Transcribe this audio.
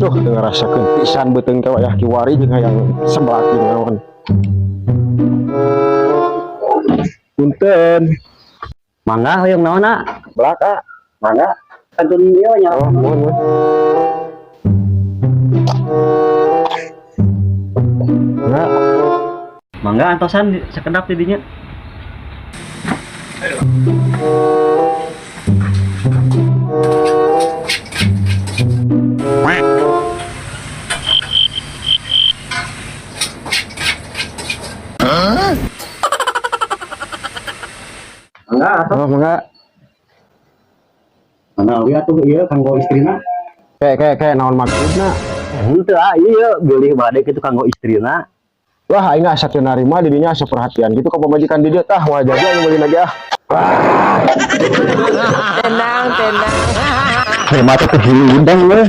Tuh, teu ngarasakeun pisan beuteung teh wayah kiwari jeung hayang seblak jeung naon. Punten. Mangga, hoyong naon, ah? Seblak, ah. Mangga. Kantun ieu nya. Oh, mohon, mohon. Nah, Mangga antosan sakedap di dinya. Mangga atuh. Oh, mangga. Mangga we atuh ieu kanggo istrina. Kayak kayak kayak naon maksudna? Henteu ah, ieu bilih bade kitu kanggo istrina. Wah, aing asa teu narima di dinya asa perhatian gitu ka pamajikan di dieu, tah moal jadi aing meuli lagi ah. Tenang, tenang. Terima teh udang we.